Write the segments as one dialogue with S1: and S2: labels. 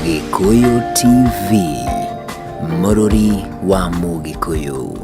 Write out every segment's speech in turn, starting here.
S1: Gĩkũyũ TV, mũrũri wa Mũgĩkũyũ.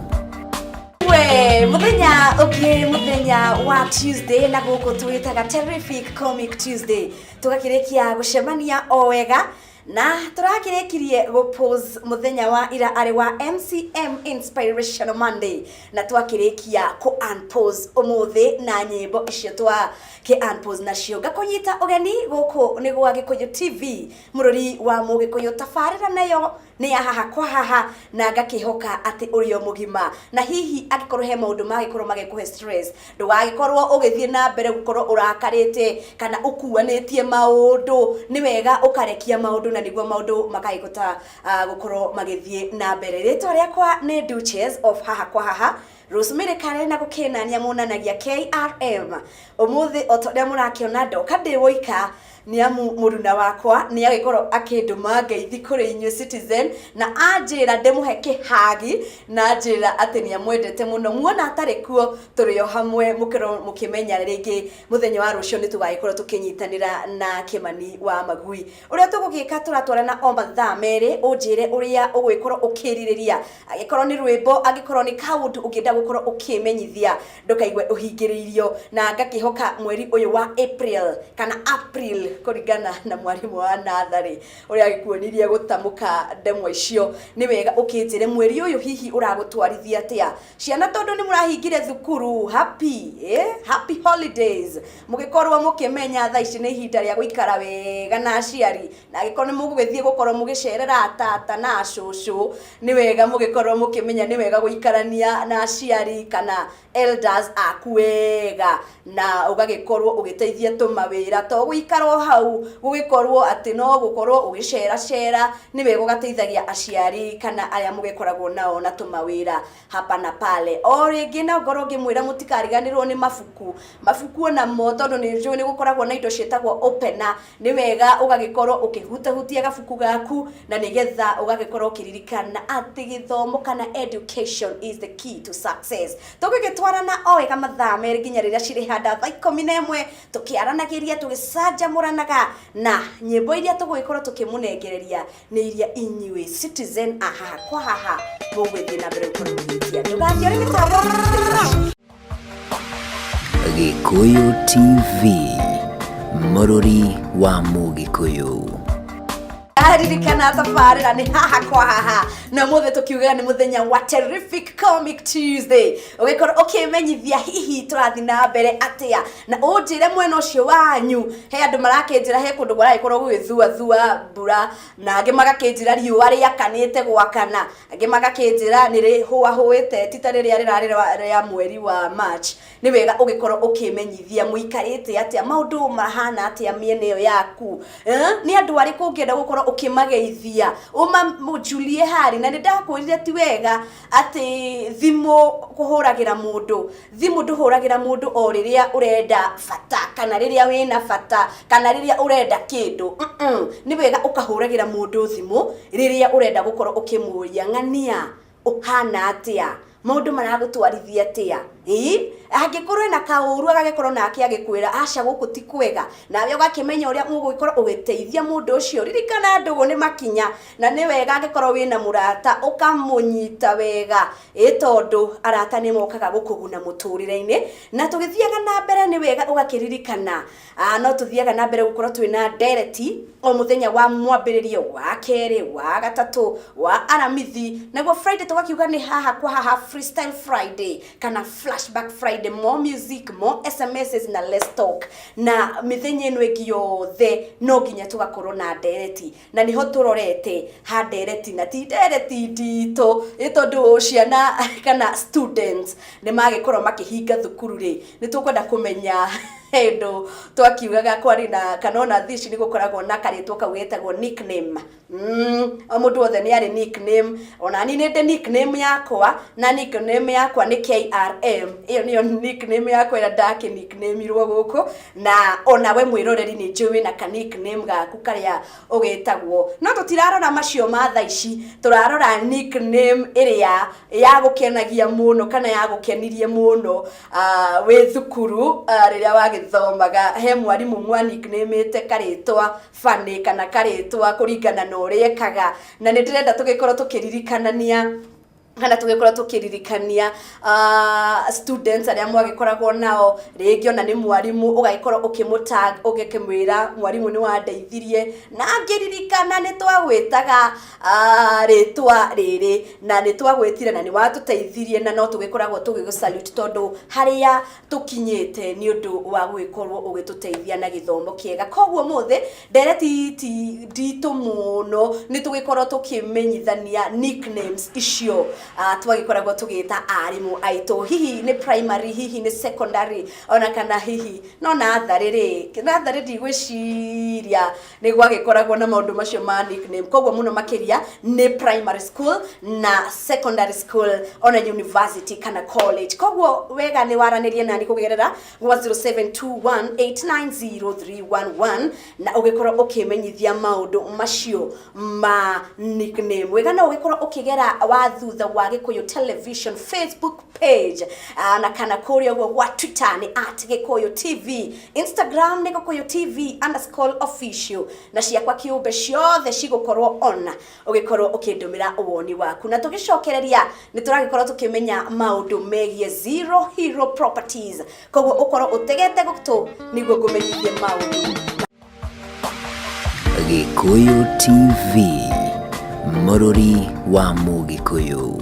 S2: We muthenya ũngĩ, muthenya wa Tuesday, na gũkũ twĩtaga Terrific Comic Tuesday. Tũgakĩrĩkia gũcemania o wega na tũrakĩrĩkirie gũpose mũthenya wa ira arĩ wa MCM Inspirational Monday, na twakĩrĩkia kũ unpause ũmũthĩ na nyĩmbo icio twa kĩ unpause nacio. Ngakũnyita ũgeni gũkũ nĩ gwa Gĩkũyũ TV, mũrũri wa Mũgĩkũyũ. Tabarĩra nayo nĩ ya Haha kwa Haha, na ngakĩhoka atĩ ũrĩ o mũgima, na hihi angĩkorwo he maũndũ magĩkorwo magĩkũhe stress, ndũgagĩkorwo ũgĩthiĩ na mbere gũkorwo ũrakarĩte kana ũkuanĩtie maũndũ. Nĩ wega ũkarekia maũndũ na nĩguo maũndũ makagĩhota gũkorwo magĩthiĩ na mbere. Rĩtwa rĩakwa nĩ Duchess of Haha kwa Haha, Rosemary Kare, na gũkĩnania monanagia KRM. Ũmũthĩ o ta ũrĩa mũrakĩona, ndoka ndĩ woika nĩ amu mũruna wakwa nĩ agĩkorwo akĩndũma ngeithi kũrĩ inyuĩ citizen, na anjĩra ndĩmũhe kĩhagi, na anjĩra atĩ nĩ amwendete mũno. Muona atarĩ kuo, tũrĩ o hamwe, mũkĩrwo mũkĩmenya rĩngĩ mũthenya wa rũciũ nĩ tũgagĩkorwo tũkĩnyitanĩra na Kĩmani wa Magui. Ũrĩa tũgũgĩka, tũratwarana o mathaa 2, ũnjĩre ũrĩa ũgwĩkorwo ũkĩrirĩria, angĩkorwo nĩ rwĩmbo, angĩkorwo nĩ kaũndũ ũngĩenda gũkorwo ũkĩmenyithia, ndũkaigue ũhingĩrĩirio. Na ngakĩhoka mweri ũyũ wa April kana April, kũringana na mwarimũ wa natharĩ ũrĩa agĩkuonirie gũtamũka ndemwa icio, nĩ wega ũkĩnjĩre mweri ũyũ hihi ũragũtwarithia atĩa. Ciana, tondũ nĩ mũrahingire thukuru, happy, happy holidays. Mũgĩkorwo mũkĩmenya thaa ici nĩ ihinda rĩa gũikara wega na aciari, na angĩkorwo nĩ mũgũgĩthiĩ gũkorwo mũgĩcerera tata na cũcũ, nĩ wega mũgĩkorwo mũkĩmenya nĩ wega gũikarania na aciari kana elders aku wega, na ũgagĩkorwo ũgĩteithia tũmawĩra, to gũikara o hau gũgĩkorwo atĩ no gũkorwo ũgĩceracera. Nĩ wega ũgateithagia aciari kana arĩa mũgĩkoragwo nao na tũmawĩra hapa na pale. O rĩngĩ no ngorwo ngĩmwĩra mũtikariganĩrwo nĩ mabuku, mabuku onamo, tondũ nĩ njũĩ nĩ gũkoragwo na indo ciĩtagwo opener. Nĩ wega ũgagĩkorwo ũkĩhutahutia gabuku gaku na nĩgetha ũgagĩkorwo ũkĩririkana atĩ gĩthomo kana education is the key to success. Tũgĩgĩtwarana o wega mathaa 2 nginya rĩrĩa cirĩ handa thaa 11, tũkĩaranagĩria, tũgĩcanjamũranaga na nyĩmbo iria tũgũgĩkorwo tũkĩmũnengereria nĩ iria inyuĩ citizen a Haha kwa Haha mũgwĩthiĩ na mbere gũkorwo mũgĩtia. Ndũgathiĩ mĩtambo.
S1: Gĩkũyũ TV, mũrũri wa Mũgĩkũyũ.
S2: Aririkana tabarĩra nĩ Haha kwa Haha, na mũthĩ tũkiugaga nĩ mũthenya wa Terrific Comic Tuesday. Ũgĩkorwo ũkĩmenyithia hihi tũrathiĩ na mbere atĩa, na ũnjĩre mwena ũcio wanyu. He andũ marakĩnjĩra he kũndũ kũragĩkorwo gũgĩthuathua mbura, na angĩ magakĩnjĩra riũa rĩakanĩte gwakana, angĩ magakĩnjĩra nĩ rĩhũahũĩte, ti ta rĩrĩa rĩrarĩ rĩa mweri wa March. Nĩ wega ũgĩkorwo ũkĩmenyithia mũikarĩte atĩa, maũndũ mahana atĩa mĩena ĩyo yaku, eh? Nĩ andũ arĩkũ ũngĩenda gũkorwo ũkĩmageithia, ũmamũjulie hali? Na nĩ ndakwĩrire ti wega atĩ thimũ kũhũragĩra mũndũ thimũ. Ndũhũragĩra mũndũ o rĩrĩa ũrenda bata kana rĩrĩa wĩna bata kana rĩrĩa ũrenda kĩndũ. Nĩ wega ũkahũragĩra mũndũ thimũ rĩrĩa ũrenda gũkorwo ũkĩmũria, "Ng'ania, ũhana atĩa? Maũndũ maragũtwarithia atĩa?" Ĩĩ, angĩkorwo ena kaũru, agagĩkorwo nake agĩkwĩra, "Aca, gũkũ ti kwega," nawe ũgakĩmenya ũrĩa ũgũgĩkorwo ũgĩteithia mũndũ ũcio. Ririkana ndũgũ nĩ makinya, na nĩ wega angĩkorwo wĩna mũrata ũkamũnyita wega, ĩ tondũ arata nĩ mokaga gũkũguna mũtũrĩre-inĩ. Na tũgĩthiaga na mbere, nĩ wega ũgakĩririkana no tũthiaga na mbere gũkorwo twĩna ndereti o mũthenya wa mwambĩrĩrio, wa kerĩ, wa gatatũ, wa Aramithi, naguo Friday tũgakiuga nĩ Haha kwa Haha Freestyle Friday kana Flashback Friday, more music, more SMSs na less talk. Na mĩthenya ĩno ĩngĩ yothe no nginya tũgakorwo na ndereti, na nĩho tũrorete ha ndereti, na ti ndereti nditũ, ĩ tondũ ciana kana students nĩ magĩkorwo makĩhinga thukuru rĩ, nĩ tũkwenda kũmenya hĩndũ twakiugaga kwarĩ na kana ona thaa ici nĩ gũkoragwo na karĩtwa kau getagwo nickname. O mũndũ wothe nĩ arĩ nickname. Ona niĩ nĩ ndĩ nickname yakwa, na nickname yakwa nĩ KRM. Ĩyo nĩyo nickname yakwa ĩrĩa ndakĩ nickname-irwo gũkũ. Na onawe mwĩroreri, nĩ njũĩ wĩna ka nickname gaku karĩa ũgĩtagwo, no tũtirarora macio ma thaa ici, tũrarora nickname ĩrĩa yagũkenagia mũno kana yagũkenirie mũno wĩ thukuru rĩrĩa wagĩthomaga. Twagĩthomaga he mwarimũ mwa nickname-ĩte karĩtwa funny kana karĩtwa kũringana na ũrĩa ekaga, na nĩ ndĩrenda tũgĩkorwo tũkĩririkanania kana tũgĩkorwo tũkĩririkania students arĩa mwagĩkoragwo nao. Rĩngĩ ona nĩ mwarimũ, ũgagĩkorwo ũkĩmũtag, ũgĩkĩmwĩra, "Mwarimũ, nĩ wandeithirie na ngĩririkana nĩ twagwĩtaga rĩtwa rĩrĩ na nĩ twagwĩtire na nĩ watũteithirie, na no tũgĩkoragwo tũgĩgũ salute tondũ harĩa tũkinyĩte nĩ ũndũ wa gũgĩkorwo ũgĩtũteithia na gĩthomo kĩega." Koguo mũthĩ ndereti ti nditũ mũno, nĩ tũgĩkorwo tũkĩmenyithania nicknames icio twagĩkoragwo tũgĩta arimũ aitũ, hihi nĩ primary, hihi nĩ secondary, ona kana hihi no natharĩ rĩ. Natharĩ ndigwĩciria nĩ gwagĩkoragwo na maũndũ macio ma nickname, koguo mũno makĩria nĩ primary school na secondary school, ona university kana college. Koguo wega nĩ waranĩrie nani kũgerera gwa 0721890311 na ũgĩkorwo ũkĩmenyithia maũndũ macio ma nickname. Wega no ũgĩkorwo ũkĩgera wa thutha wa Gĩkũyũ Television Facebook page na kana kũrĩa ũguo gwa Twitter nĩ @GĩkũyũTV, Instagram nĩ GĩkũyũTV_official, na ciakwa kĩũmbe ciothe cigũkorwo on ũgĩkorwo ũkĩndũmĩra woni waku. Na tũgĩcokereria nĩ tũragĩkorwo tũkĩmenya maũndũ megiĩ Zero Hero Properties, koguo ũkorwo ũtegete gũtũ nĩguo ngũmenyithie maũndũ.
S1: Gĩkũyũ TV, mũrũri wa Mũgĩkũyũ.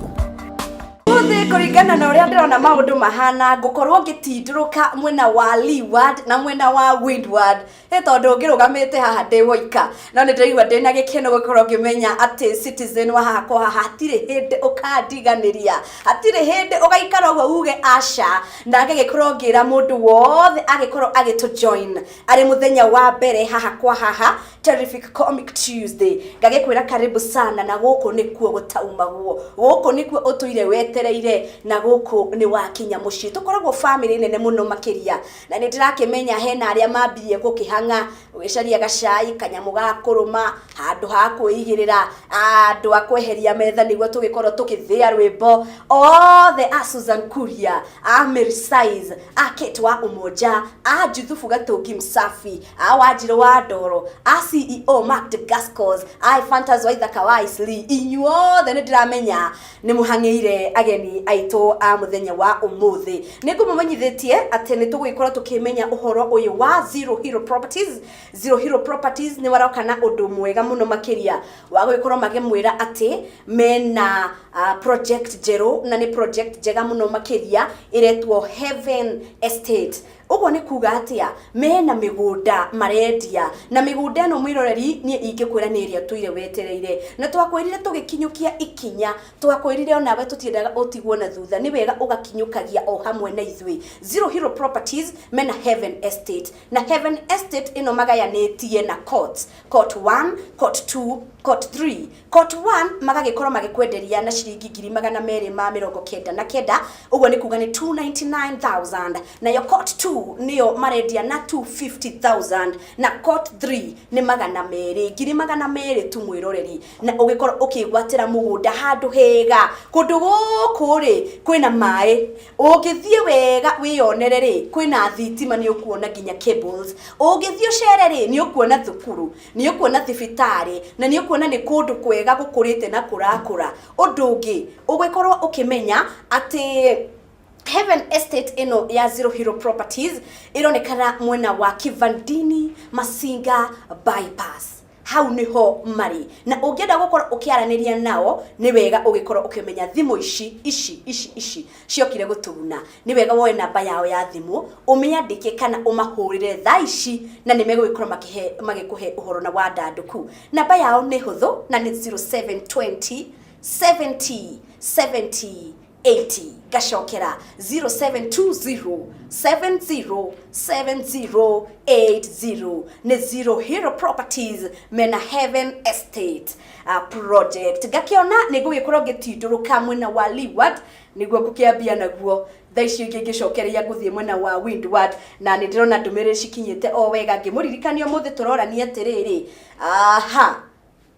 S2: Ũmũthĩ, kũringana na ũrĩa ndĩrona maũndũ mahana, ngũkorwo ngĩtindũrũka mwena wa leeward na mwena wa windward, ĩ tondũ ngĩrũgamĩte haha ndĩ woika, no nĩ ndĩraigua ndĩna gĩkeno gũkorwo ngĩmenya atĩ citizen wa haha kwa haha hatirĩ hĩndĩ ũkandiganĩria, hatirĩ hĩndĩ ũgaikara ũguo uge aca. Na ngagĩkorwo ngĩra mũndũ wothe agĩkorwo agĩtũ join arĩ mũthenya wa mbere haha kwa haha Terrific Comic Tuesday, ngagĩkwĩra karibu sana, na gũkũ nĩkuo gũtaumagwo, gũkũ nĩkuo ũtũire wetereire, na gũkũ nĩ wakinya mũciĩ. Tũkoragwo family nene mũno makĩria, na nĩ ndĩrakĩmenya hena arĩa mambirie gũkĩhang'a ũgĩcaria gacai, kanyamũ ga kũrũma, handũ ha kwĩigĩrĩra, andũ a kweheria metha nĩguo tũgĩkorwo tũgĩthĩa rwĩmbo. Othe a Susan Kuria, a Mary Size, a Kate wa Umoja, a Juthufu Gatũngi Msafi, a Wanjirũ wa Ndoro, a CEO Mark de Gascos, a Fantas wa Ithaka wa Isli, inyuothe nĩ ndĩramenya nĩ mũhang'ĩire ageni aitũ a mũthenya wa ũmũthĩ. Nĩ ngũmũmenyithĩtie atĩ nĩ tũgũgĩkorwo tũkĩmenya ũhoro ũyũ wa Zero Hero Properties. Zero Hero Properties nĩ maroka na ũndũ mwega mũno makĩria wa gũgĩkorwo makĩmwĩra atĩ mena project njerũ, na nĩ project njega mũno makĩria ĩretwo Heaven Estate. Ũguo nĩ kuga atĩa? Mena mĩgũnda marendia, na mĩgũnda ĩno, mwĩroreri, niĩ ingĩkwĩra nĩ ĩrĩa tũire wetereire, na twakwĩrire tũgĩkinyũkia ikinya, twakwĩrire onawe tũtiendaga ũtigwo na thutha, nĩ wega ũgakinyũkagia o hamwe na ithuĩ. Zero Hero Properties mena Heaven Estate, na Heaven Estate ĩno magayanĩtie na courts: court 1, court 2, court 3. Court 1 magagĩkorwo magĩkwenderia na ciringi 299,000, ũguo nĩ kuga nĩ 299,000. Nayo court 2 nĩyo marendia na 250,000, na court 3 nĩ 200, 200,000 tu, mwĩroreri, na ũgĩkorwo ũkĩgwatĩra mũgũnda handũ hega. Kũndũ gũkũ rĩ, kwĩna maĩ, ũngĩthiĩ wega wĩyonere rĩ, kwĩna thitima, nĩ ũkuona nginya cables. Ũngĩthiĩ ũcere rĩ, nĩ ũkuona thukuru, nĩ ũkuona thibitarĩ, na nĩ ũkuona nĩ kũndũ kwega gũkũrĩte na kũrakũra. Ũndũ ũngĩ ũgĩkorwo ũkĩmenya atĩ Heaven Estate ĩno ya Zero Hero Properties ĩronekana mwena wa Kivandini Masinga Bypass, hau nĩho marĩ. Na ũngĩenda gũkorwo ũkĩaranĩria nao, nĩ wega ũgĩkorwo ũkĩmenya thimũ ici ici ici ici ciokire gũtũguna. Nĩ wega woe namba yao ya thimũ, ũmĩandĩke kana ũmahũrĩre thaa ici, na nĩ megũgĩkorwo magĩkũhe ũhoro na wandandũku. Namba yao nĩ hũthũ, na nĩ 0720 70 70 80. Ngacokera, 0720 70 70 80. Nĩ Zero Hero Properties, mena Heaven Estate project. Ngakĩona nĩ ngũgĩkorwo ngĩtindũrũka mwena wa leeward nĩguo ngũkĩambia naguo. Thaa icio ingĩ ngĩcokereria ngũthiĩ mwena wa windward, na nĩ ndĩrona ndũmĩrĩri cikinyĩte o wega. Ngĩmũririkania ũmũthĩ tũrorania atĩrĩrĩ, aha.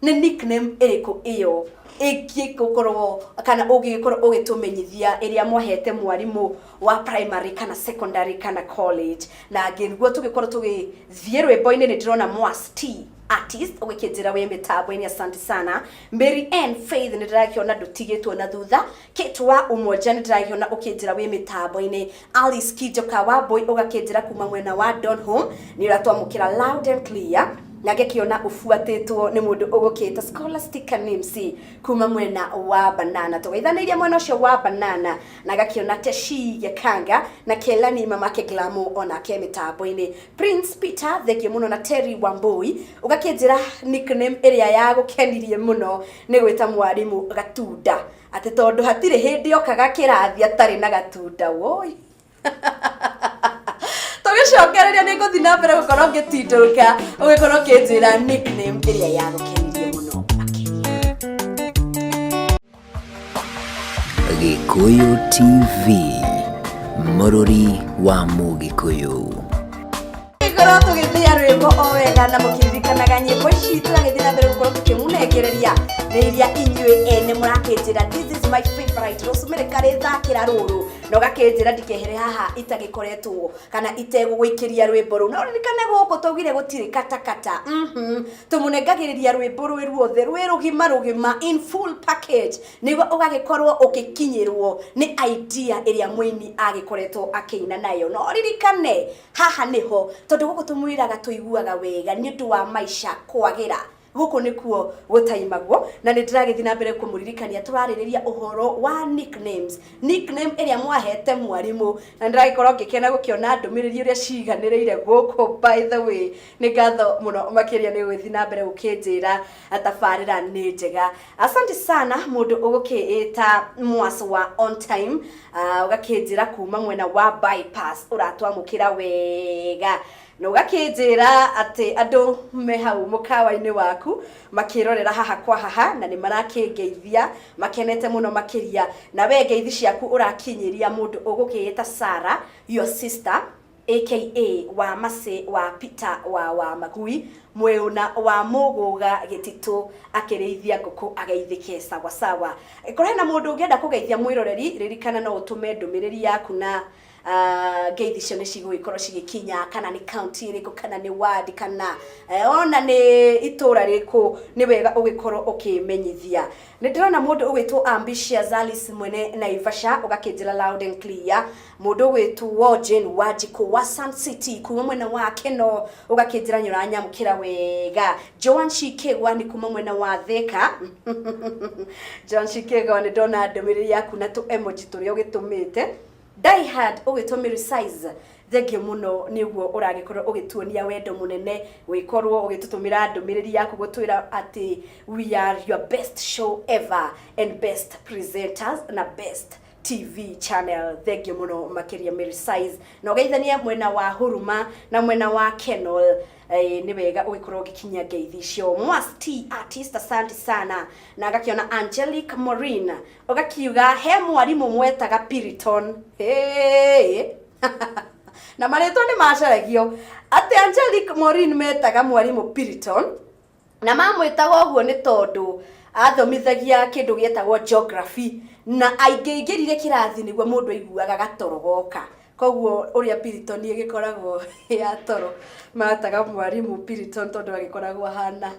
S2: Nĩ nickname ĩrĩkũ ĩyo ĩngĩgũkorwo kana ũngĩgĩkorwo ũgĩtũmenyithia ĩrĩa mwahete mwarimũ wa primary kana secondary kana college? Na nĩguo tũgĩkorwo tũgĩthiĩ rwĩmbo-inĩ, nĩ ndĩrona Mwas T Artist ũgĩkĩnjĩra wĩ mĩtambo-inĩ, asante sana. Mary N Faith, nĩ ndĩrakĩona ndũtigĩtwo na thutha. Kate wa Umoja, nĩ ndĩrakĩona ũkĩnjĩra wĩ mĩtambo-inĩ. Alice Kijoka wa Boy, ũgakĩnjĩra kuma mwena wa Donholm nĩ ũratwamũkĩra loud and clear, na ngĩkĩona ũbuatĩtwo nĩ mũndũ ũgũkĩta Scholastica Nimsi kuma mwena wa Banana, tũgeithanĩirie mwena ũcio wa Banana, na ngakĩona Teshi Gekanga na Kelani mamake Glamour onake mĩtambo-inĩ. Prince Peter, thengio mũno, na Terry Wambui ũgakĩnjĩra nickname ĩrĩa yagũkenirie mũno nĩ gwĩta mwarimũ Gatunda, atĩ tondũ hatirĩ hĩndĩ okaga kĩrathi atarĩ na gatunda. Woi, tũgĩcokereria nĩ ngũthiĩ na mbere gũkorwo ngĩtindũrũka ũgĩkorwo ũkĩnjĩra nickname ĩrĩa yagũkenirie mũno makĩria.
S1: Gĩkũyũ TV, mũrũri wa Mũgĩkũyũ.
S2: Gĩkorwo tũgĩthĩa rwĩmbo o wega na mũkĩririkanaga nyĩmbo ici tũragĩthiĩ na mbere gũkorwo tũkĩmũnengereria nĩ iria inyuĩ ene mũrakĩnjĩra, "This is my favorite, Rosemary karĩthakĩra rũrũ," na ũgakĩnjĩra ndikehere haha itagĩkoretwo kana itegũgũikĩria rwĩmbo rũu. Na ũririkane gũkũ twaugire gũtirĩ katakata, tũmũnengagĩrĩria rwĩmbo rwĩ ruothe rwĩ rũgima rũgima, in full package, nĩguo ũgagĩkorwo ũgĩkinyĩrwo nĩ idea ĩrĩa mũini agĩkoretwo akĩina nayo. No ririkane haha nĩho, tondũ gũkũ tũmwĩraga tũiguaga wega nĩ ũndũ wa maica kwagĩra, gũkũ nĩkuo gũtaimagwo. Na nĩ ndĩragĩthiĩ na mbere kũmũririkania tũrarĩrĩria ũhoro wa nicknames, nickname ĩrĩa mwahete mwarimũ, na ndĩragĩkorwo ngĩkena gũkĩona ndũmĩrĩri ũrĩa ciganĩrĩire gũkũ. By the way, nĩ ngatho mũno makĩria nĩ gũgĩthiĩ na mbere gũkĩnjĩra tabarĩra nĩ njega, asante sana. Mũndũ ũgũkĩĩta Mwas wa On Time, ũgakĩnjĩra kuma mwena wa Bypass ũratwamũkĩra wega, na ũgakĩnjĩra atĩ andũ me hau mũkawa-inĩ waku makĩrorera haha kwa haha na nĩ marakĩngeithia makenete mũno makĩria. Na we ngeithi ciaku ũrakinyĩria mũndũ ũgũkĩĩta Sara, your sister, aka wa Macĩ wa Peter wa Magui mwĩũna wa Mũgũga Gĩtitũ akĩrĩithia ngũkũ, ageithĩke sawa sawa. Korwo hena mũndũ ũngĩenda kũgeithia mwĩroreri, ririkana no ũtũme ndũmĩrĩri yaku na ngeithi icio nĩ cigũgĩkorwo cigĩkinya, kana nĩ county ĩrĩkũ, kana nĩ ward, kana ona nĩ itũra rĩrĩkũ, nĩ wega ũgĩkorwo ũkĩmenyithia. Nĩ ndĩrona mũndũ ũgwĩtwo Ambitious Alice mwene Naivasha ũgakĩnjĩra loud and clear. Mũndũ ũgwĩtwo Jane Wanjikũ wa Sun City kuma mwena wa Keno ũgakĩnjĩra nĩ ũranyamũkĩra wega. Joan Shikegwa nĩ kuma mwena wa Thika. Joan Shikegwa, nĩ ndona ndũmĩrĩri yaku na tũ emoji tũrĩa ũgĩtũmĩte. Die Hard ũgĩtwo Mary Size, thengio mũno nĩguo ũragĩkorwo ũgĩtuonia wendo mũnene gwĩkorwo ũgĩtũtũmĩra ndũmĩrĩri yaku gũtwĩra atĩ we are your best show ever and best presenters na best TV channel. Thengio mũno makĩria, Mary Size, na ũgeithanie mwena wa Huruma na mwena wa Kenol. Nĩ wega ũgĩkorwo ũgĩkinyia ngeithi icio. Mwas T Artist, asante sana. Na ngakĩona Angelic Maureen ũgakiuga he mwarimũ mwetaga Piriton. Hey. Na marĩtwa nĩ macaragio atĩ Angelic Maureen metaga mwarimũ Piriton, na mamwĩtaga ũguo nĩ tondũ athomithagia kĩndũ gĩetagwo geography, na aingĩingĩrire kĩrathi nĩguo mũndũ aiguaga gatoro goka. Koguo ũrĩa Piriton ĩgĩkoragwo ya toro, mataga mwarimũ Piriton tondũ agĩkoragwo ahana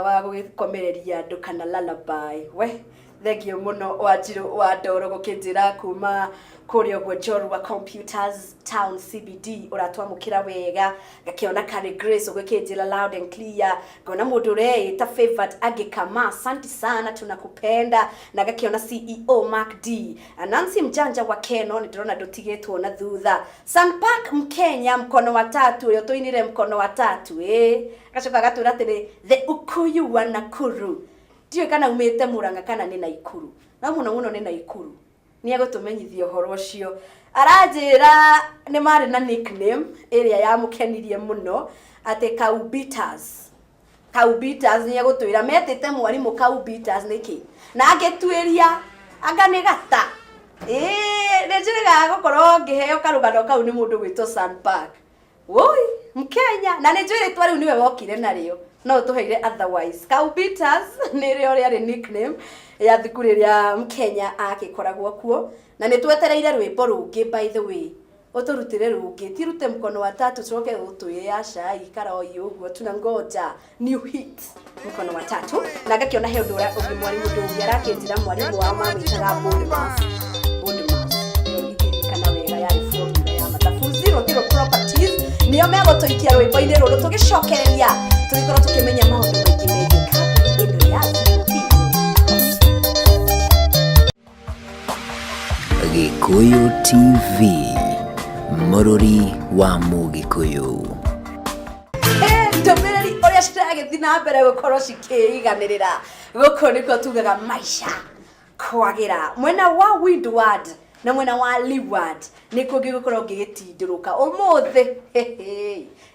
S2: wa gũgĩkomereria andũ kana lullaby. We thengio mũno, Wanjirũ wa Ndoro, gũkĩnjĩra kuma kũrĩa ũguo Njorua Computers Town CBD ũratwamũkĩra wega. Ngakĩona Kari Grace ũgĩkĩnjĩra loud and clear. Ngona mũndũ ũreĩta Favored Agĩkama, asante sana, tunakupenda. Na ngakĩona CEO Mark D, Nancy Mjanja wa Keno, nĩ ndĩrona ndũtigĩtwo na thutha. Sun Park Mkenya, mkono wa tatu, ũrĩa tũinire mkono wa tatu, ĩ agacoka agatwĩra atĩrĩ, the Ukuyu wa Nakuru. Ndiũĩ kana umĩte Murang'a kana nĩ Naikuru, no mũno mũno nĩ Naikuru, nĩ egũtũmenyithia ũhoro ũcio. Aranjĩra nĩ marĩ na nickname ĩrĩa yamũkenirie mũno, atĩ Kaubitas. Kaubitas, nĩ egũtwĩra metĩte mwarimũ Kaubitas nĩkĩ, na angĩtuĩria anga nĩ gata. Ĩĩ, nĩ njĩrĩgaga gũkorwo ngĩheo karũgano kau nĩ mũndũ gwĩtwo Sun Park woi Mkenya, na nĩ njũĩ rĩtwa rĩu nĩwe wokire narĩo. No ũtũheire otherwise. Cowbeaters nĩrĩo rĩarĩ nickname ya thukuru ĩrĩa Mkenya agĩkoragwo kuo. Na nĩ twetereire rwĩmbo rũngĩ, by the way. Ũtũrutĩre rũngĩ, ti rute mkono wa tatu coke ũtwĩre aca, ikara oi ũguo, tunangoja new hit mkono wa tatu. Na ngakĩona he ũndũ ũrĩa ũngĩ mwarimũ ndũngĩ arakĩnjĩra, mwarimũ wao mamwĩtaga Bodmas. Bodmas ĩyo ingĩririkana wega yarĩ formula ya mathabu. Zero Hero Properties nĩo megũtũikia rwĩmbo-inĩ rũrũ, tũgĩcokereria tũgĩkorwo tũkĩmenya maũndũ maingĩ megiĩ kambuni ĩno ya Zero Hero.
S1: Gĩkũyũ TV, mũrũri wa Mũgĩkũyũ.
S2: Ndũmĩrĩri ũrĩa ciragĩthiĩ na mbere gũkorwo cikĩiganĩrĩra, gũkũ nĩkuo tugaga maica kwagĩra mwena wa windward na mwena wa leeward, nĩkuo ngĩgũkorwo ngĩgĩtindũrũka ũmũthĩ.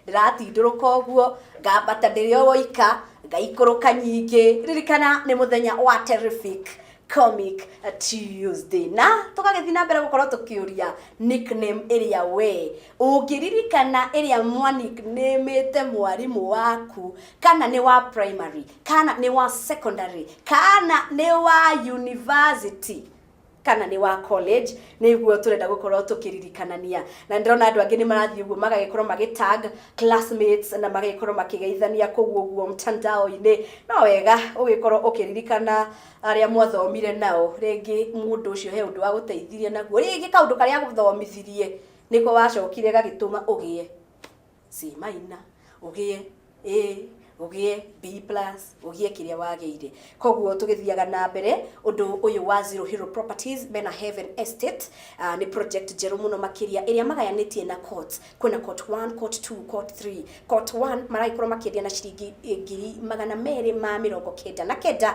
S2: Ndĩratindũrũka ũguo ngambata ndĩrĩ o woika, ngaikũrũka nyingĩ. Ririkana nĩ mũthenya wa Terrific Comic Tuesday, na tũgagĩthiĩ na mbere gũkorwo tũkĩũria nickname ĩrĩa we ũngĩririkana, ĩrĩa mwa nicknamĩte mwarimũ waku, kana nĩ wa primary, kana nĩ wa secondary, kana nĩ wa university, kana nĩ wa college. Nĩguo tũrenda gũkorwo tũkĩririkanania, na ndĩrona andũ angĩ nĩ marathiĩ ũguo magagĩkorwo magĩtag classmates na magagĩkorwo makĩgeithania kũu ũguo mtandao-inĩ. No wega ũgĩkorwo ũkĩririkana arĩa mwathomire nao, rĩngĩ mũndũ ũcio he ũndũ wagũteithirie naguo, rĩngĩ kaũndũ karĩa agũthomithirie nĩko wacokire gagĩtũma ũgĩe C minor, ũgĩe A, ũgĩe B plus, ũgĩe kĩrĩa wagĩire. Koguo tũgĩthiaga na mbere, ũndũ ũyũ wa Zero Hero Properties mena Heaven Estate, nĩ project njerũ mũno makĩria ĩrĩa magayanĩtie na court. Kwĩna court 1, court 2, court 3. Court 1 maragĩkorwo makĩendia na ciringi 299,000,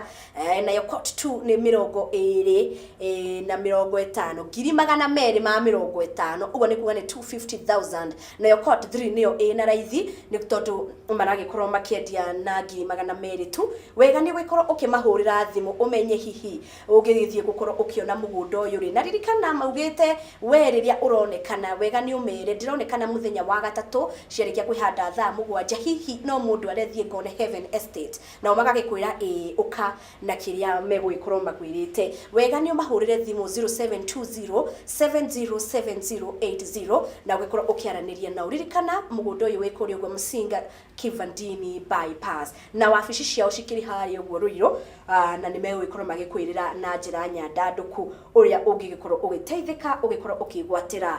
S2: nayo court 2 nĩ 250, 250,000, ũguo nĩ kuga nĩ 250,000. Nayo court 3 nĩyo ĩna raithi, nĩ tondũ maragĩkorwo makĩendia na 200,000 tu. Wega nĩ gũgĩkorwo ũkĩmahũrĩra thimũ ũmenye hihi ũngĩgĩthiĩ gũkorwo ũkĩona mũgũnda ũyũ rĩ. Na ririkana maugĩte we rĩrĩa ũronekana wega nĩ ũmere ndĩronekana mũthenya wa gatatũ ciarĩkia kwĩhanda thaa 7, hihi no mũndũ arethiĩ ngone Heaven Estate, nao magagĩkwĩra ĩĩ, ũka na kĩrĩa megũgĩkorwo makwĩrĩte. Wega nĩ ũmahũrĩre thimũ 0720 707080 na ũgĩkorwo ũkĩaranĩria nao. Ririkana mũgũnda ũyũ wĩ kũrĩa ũguo Msinga Kivandini bypass, na wabici ciao cikĩrĩ harĩa ũguo Rũirũ, na nĩ megũgĩkorwo magĩkwĩrĩra na njĩra nyandandũku ũrĩa ũngĩgĩkorwo ũgĩteithĩka ũgĩkorwo ũkĩgwatĩra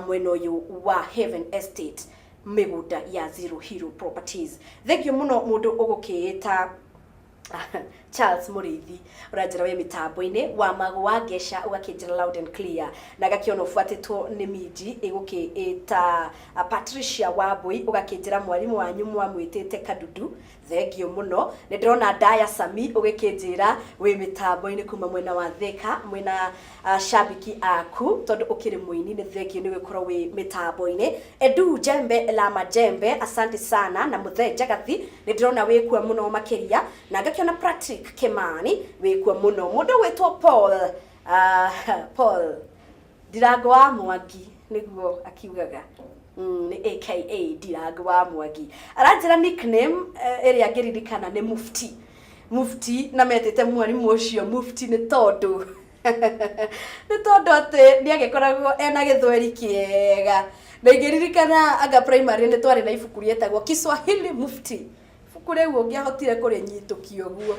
S2: mwena ũyũ wa Heaven Estate, mĩgũnda ya Zero Hero Properties. Thengiũ mũno mũndũ ũgũkĩĩta Charles Mũrĩithi, ũranjĩra wĩ mĩtambo-inĩ wa Magu wa Ngesha, ũgakĩnjĩra loud and clear, na ngakĩona ũbuatĩtwo nĩ minji ĩgũkĩĩta Patricia Wambui, ũgakĩnjĩra mwarimũ wanyu mwamwĩtĩte Kadudu. Thengiũ mũno. Nĩ ndĩrona Ndaya Sami, ũgĩkĩnjĩra wĩ mĩtambo-inĩ kuma mwena wa Thika, mwena shabiki aku, tondũ ũkĩrĩ mũini. Nĩ thengiũ nĩ gũkorwo wĩ mĩtambo-inĩ. Edu Jembe la Majembe, asante sana. Na Mũthee Njagathi, nĩ ndĩrona wĩkuo mũno makĩria, na ngakĩona Patrick Kimani wĩkuo mũno. Mũndũ gwĩtwo Paul, Paul Ndirango wa Mwangi nĩguo akiugaga, nĩ aka Ndirango wa Mwangi, aranjĩra nickname ĩrĩa ngĩririkana nĩ Mufti. Mufti, na metĩte mwarimũ ũcio Mufti nĩ tondũ atĩ nĩ agĩkoragwo ena gĩthweri kĩega. Na ingĩririkana anga primary nĩ twarĩ na ibuku rĩetagwo Kiswahili Mufti. Ibuku rĩu ũngĩahotire kũrĩnyitũkia ũguo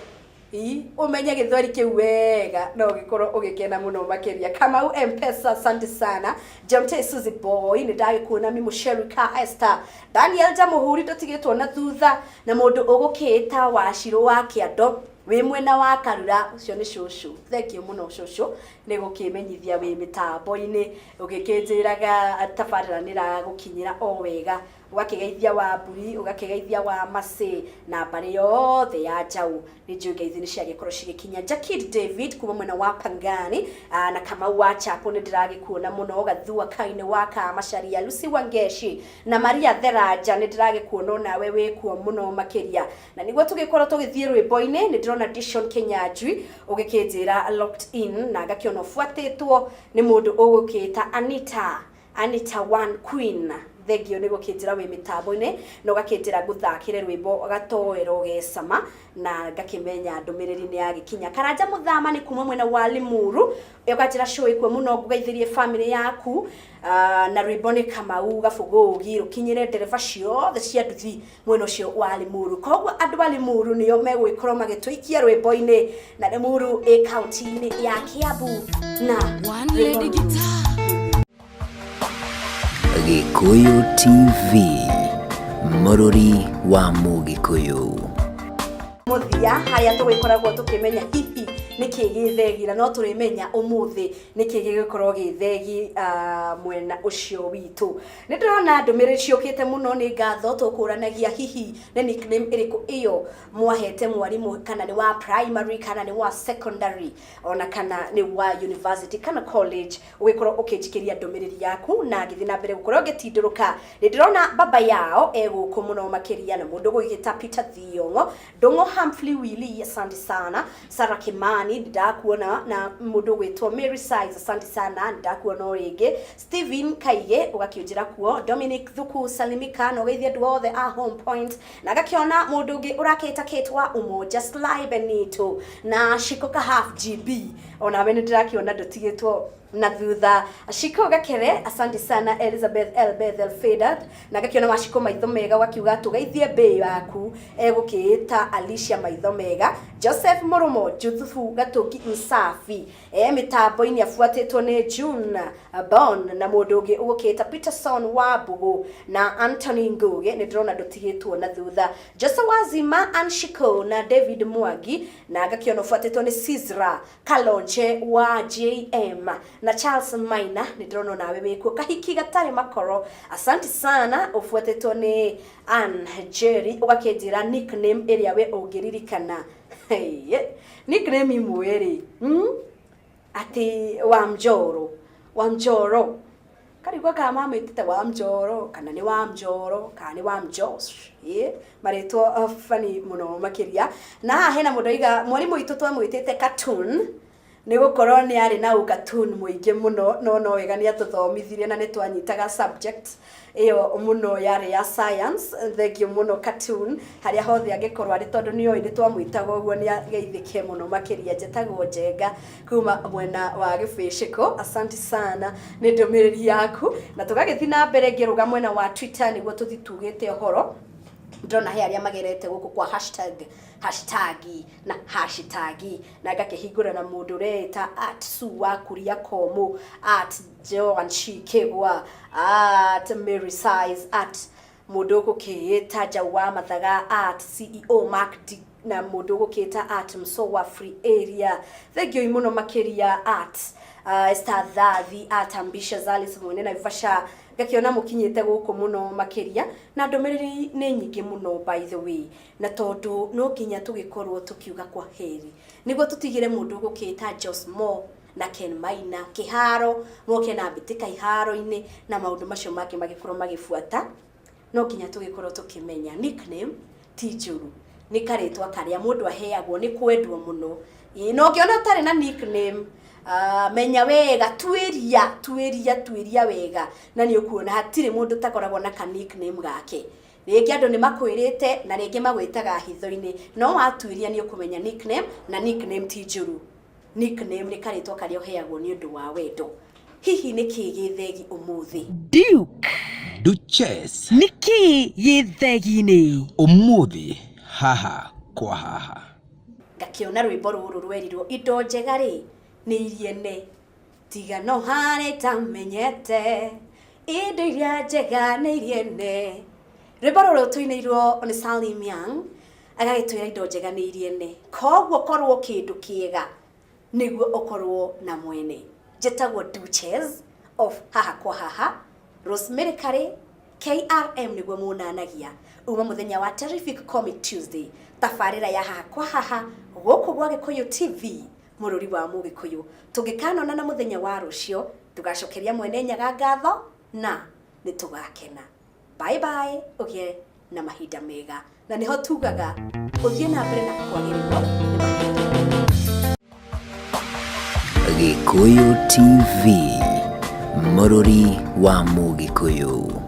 S2: ii ũmenye gĩthweri kĩu wega, no ũgĩkorwo ũgĩkena mũno makĩria. Kamau Mpesa, asante sana. Jamte Suzy Boy, nĩ ndagĩkuona. Mimusherika Esther, Daniel Jamuhuri, ndũtigĩtwo na thutha. Na mũndũ ũgũkĩĩta Wacirũ wa Kĩando wĩ mwena wa Karura, ũcio nĩ cũcũ. Thengiũ mũno cũcũ nĩ gũkĩmenyithia wĩ mĩtambo-inĩ, ũgĩkĩnjĩraga tabarĩra nĩ ĩragũkinyĩra o wega. Ũgakĩgeithia wa mburi, ũgakĩgeithia wa macĩ na mbarĩ yothe ya Njaũ. Nĩ njũĩ ngeithi nĩ ciagĩkorwo cigĩkinya. Jakid David kuma mwena wa Pangani, na Kamau wa Chapo, nĩ ndĩragĩkuona mũno. Gathua Kaine wa Kamacharia, Lucy Wangeshi na Maria Theranja, nĩ ndĩragĩkuona onawe wĩkuo mũno makĩria. Na nĩguo tũgĩkorwo tũgĩthiĩ rwĩmbo-inĩ, nĩ ndĩrona Dishon Kinyanjui ũgĩkĩnjĩra locked in, na ngakĩona ũbuatĩtwo nĩ mũndũ ũgũkĩĩta Anita, Anita One Queen. Thengio nĩ gũkĩnjĩra wĩ mĩtambo-inĩ na ũgakĩnjĩra ngũthakĩre rwĩmbo gatoero gecama na ngakĩmenya ndũmĩrĩri nĩ yagĩkinya. Karanja Mũthama nĩ kuma mwena wa Limuru, ũkanjĩra show ĩkuo mũno, ngũgeithĩrie family yaku na rwĩmbo nĩ Kamau Gabũgũgi, rũkinyĩre ndereba ciothe cia nduthi mwena ũcio wa Limuru. Koguo andũ a Limuru nĩo megũgĩkorwo magĩtũikia rwĩmbo-inĩ, na Limuru ĩ kaunti-inĩ ya Kiambu na
S3: One
S2: rwĩmbo
S3: lady
S2: rũrũ.
S3: guitar.
S1: Gĩkũyũ TV, mũrũri wa Mũgĩkũyũ.
S2: Mũthia harĩa tũgĩkoragwo tũkĩmenya hihi nĩkĩ gĩthegi, na no tũrĩmenya ũmũthĩ nĩkĩ gĩgũkorwo gĩthegi mwena ũcio witũ. Nĩ ndĩrona ndũmĩrĩri ciũkĩte mũno, nĩ ngatho. Tũkũranagia hihi nĩ nickname ĩrĩkũ ĩyo mwahete mwarimũ, kana nĩ wa primary, kana nĩ wa secondary, ona kana nĩ wa university kana college. Ũgĩkorwo ũkĩnjikĩria ndũmĩrĩri yaku na ngĩthiĩ na mbere gũkorwo ngĩtindũrũka, nĩ ndĩrona baba yao egũkũ mũno makĩria, na mũndũ gũgĩta Peter Thiong'o Ndũng'ũ, Humphrey Willy, asante sana. Sarah Kimani, ndakuona, na mũndũ gwĩtwo Mary Size, asante sana, ndakuona o rĩngĩ. Stephen Kaige ũgakĩũnjĩra kuo. Dominic Thuku Salimika, na ũgeithie andũ othe a Home Point, na ngakĩona mũndũ ũngĩ ũrakĩta Kate wa Umoja, Sly Benito na Shiko ka half GB, onawe nĩ ndĩrakĩona ndũtigĩtwo na thutha. Shiko Gakere, asante sana. Elizabeth L Bethel Fedad, na ngakĩona Washiko maitho mega, ũgakiuga tũgeithie mbĩ yaku egũkĩĩta Alicia maitho mega. Joseph Mũrũmo, Juthufu Gatũki Msafi e mĩtambo-inĩ, abuatĩtwo nĩ June Bon, na mũndũ ũngĩ ũgũkĩĩta Peterson wa Mbũgũ na Anthony Ngugi, nĩ ndĩrona ndũtigĩtwo na thutha. Jose Wazima, Anshiko na David Mwangi, na ngakĩona ũbuatĩtwo nĩ Cizra Kalonje wa JM na Charles Maina, nĩ ndĩrona nawe wĩkuo. Kahiki gatarĩ makoro, asante sana, ũbuatĩtwo nĩ Ann Jerry. Ũgakĩnjĩra nickname ĩrĩa we ũngĩririkana. Hey, nickname imwe rĩ, Atĩ wa mjoro, wa mjoro karigwa kana mamĩtĩte wa mjoro, kana nĩ wa mjoro, kana nĩ wa mjosh, ĩ marĩtwa funny mũno makĩria. Na haha hena mũndũ aiga mwarimũ witũ twamwĩtĩte cartoon, nĩ gũkorwo nĩ arĩ na ũcartoon mũingĩ mũno, no no wega nĩ atũthomithirie na nĩ twanyitaga subject ĩyo mũno yarĩ ya science. Thank you mũno cartoon, harĩa hothe angĩkorwo arĩ, tondũ nĩ oĩ nĩ twamwĩtaga ũguo, nĩ ageithĩke mũno makĩria. Njĩtagwo Njenga kuma mwena wa Gĩbĩcĩkũ, asante sana nĩ ndũmĩrĩri yaku. Na tũgagĩthiĩ na mbere, ngĩrũga mwena wa Twitter nĩguo tũthiĩ tugĩte ũhoro, ndĩrona he arĩa magerete gũkũ kwa hashtag, hashtag na hashtag, na ngakĩhingũra na mũndũ ũreĩta @SuWaKuria Komũ, @JoanShikegwa, @MarySize, at mũndũ ũgũkĩĩta Njau wa Mathaga, @CEOMark D, na mũndũ ũgũkĩĩta @Msowa Free Area. Thank you mũno makĩria @Esther Thathi, @AmbitiousAlice mwene Naivasha, ngakĩona mũkinyĩte gũkũ mũno makĩria, na ndũmĩrĩri nĩ nyingĩ mũno, by the way, na tondũ no nginya tũgĩkorwo tũkiuga kwa heri nĩguo tũtigĩre mũndũ ũgũkĩĩta Jos Mo na Ken Maina kĩharo, moke na mbĩtĩka iharo-inĩ na maũndũ macio mangĩ magĩkorwo magĩbuata. No nginya tũgĩkorwo tũkĩmenya nickname ti njũru, nĩ karĩtwa karĩa mũndũ aheagwo nĩ kwendwo mũno. Ĩĩ, na ũngĩona ũtarĩ na nickname, menya wega, tuĩria, tuĩria, tuĩria wega, na nĩ ũkuona hatirĩ mũndũ ũtakoragwo na ka nickname gake. Rĩngĩ andũ nĩ makwĩrĩte na rĩngĩ magwĩtaga hitho-inĩ, no watuĩria nĩ ũkũmenya nickname, na nickname ti njũru. Nickname nĩ karĩtwa karĩa ũheagwo nĩ ũndũ wa wendo. Hihi nĩ kĩĩ gĩthegi ũmũthĩ?
S1: Duke.
S4: Duchess.
S1: Nĩ kĩĩ gĩthegi-inĩ?
S4: Ũmũthĩ haha kwa haha.
S2: Ngakĩona rwĩmbo rũrũ rwerirwo indo njega rĩ nĩ iriene, tiga no harĩ tamenyete indo iria njega nĩ iriene. Rwĩmbo rũrũ tũinĩirwo nĩ Salim Young, agagĩtwĩra indo njega nĩ iriene, koguo korwo kĩndũ kĩega nĩguo ũkorwo na mwene. Njĩtagwo Duchess of haha kwa haha, Rosemary Kari KRM, nĩguo munanagia uma mũthenya wa Terrific Comic Tuesday, tabarĩra ya haha kwa haha gũkũ gwa Gĩkũyũ TV, mũrũri wa Mũgĩkũyũ. Tũngĩkanona na mũthenya wa rũcio, tũgacokeria mwene Nyaga ngatho na nĩ tũgakena. Bye bye, ũgĩe na mahinda mega, na nĩho tugaga ũthiĩ na mbere na kwagĩrĩrwo nĩ mahinda.
S1: Gĩkũyũ TV, mũrũri wa Mũgĩkũyũ.